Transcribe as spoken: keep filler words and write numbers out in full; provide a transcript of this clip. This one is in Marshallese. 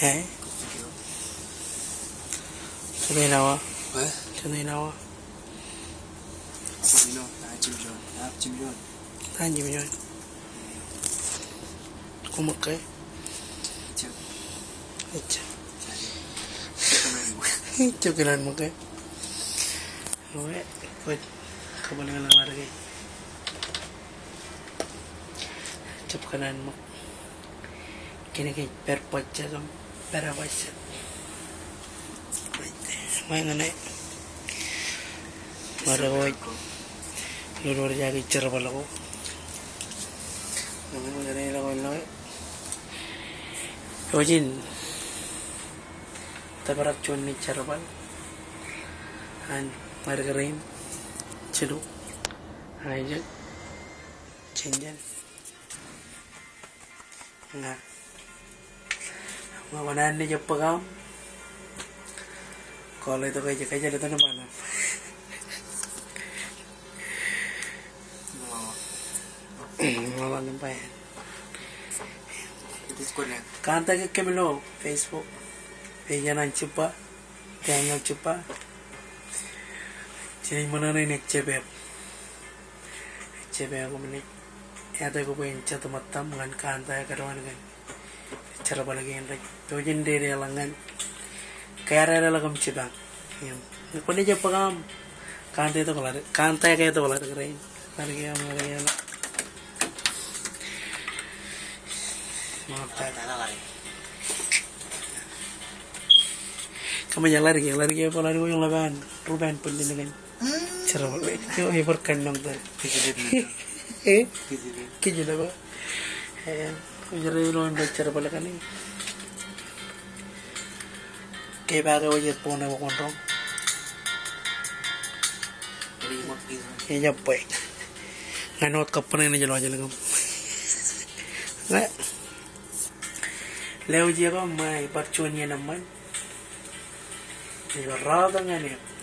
Ej? Jete in awa? Ej? Jete in awa? Jino, ta jimjuon, ta jimjuon. Ta jimjuon. Koṃ ṃōk ke? Ejjab. Ejjab. Ejjab kōn an ṃōk ke. Ewi, kwōj kōbōl ḷọk ḷaddik e. Ejjab kōn an ṃōk. Kōnke ej pād bajjek im pād bajjek. Ṃōk ñan e. Ṃōk eo ej lolorjake jerbal ko. Ṃōk ñan e ḷọk ḷọk. Eo ej in tōprak juon ṇe jerbal an Ṃadrik rein, jilu, Aisak, Jenjen. Ña. Ña kwōnaaj naaj bōk aṃ. Kōḷḷe tok ej kajjitōk tok nōṃba ṇe. Ṃōṃa nōṃba eo. Kanta ke kōm ilo Facebook. Page eo an Jibba. Daniel Jibba. Jenaaj ṃōṇōṇō in ejjab eo. Ejjab eo, kōm naaj etal bwe en jatūṃatam ñan kanta eo kōdṃaan kōn jerbal kein rej pojak in dedeḷọk ñan. Kōjeañ dedeḷọk im jipañ. Im kwōnaaj bōk aṃ. Kanta eo ej ḷaddik, kanta eo ej ḷaddik rein. Ḷaddik e, ḷaddik e. Kōmij ḷaddik e, ḷaddik e, bwe ḷaddik e, ḷap an, rup an bōlen kōn jerbal. Eo, ej bar kōnono tok. Kijilet. E? Kijilet. Kijilet ba. E, eo ej ilo jerbal kaṇe. Ke ba ke wōj jet bwe kwōn roñ. Ejjab bwe. Ñan wōt kappān ñan ej lo ejjeḷọk kōm. Ñe. Lewōj e kōm ṃae bar juon iien eṃṃan. Ej bar rọọltok ñan e.